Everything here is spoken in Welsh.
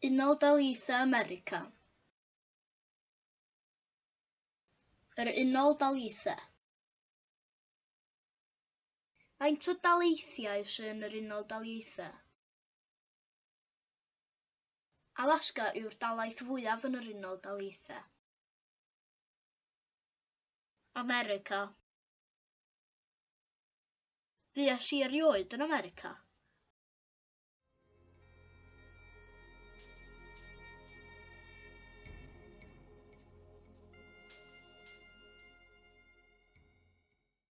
Unol Daleithiau America. Yr Unol Daleithiau. Faint o daleithiau sy yn yr Unol Daleithiau? Alaska yw'r dalaith fwyaf yn yr Unol Daleithiau. America. Fues i erioed yn America.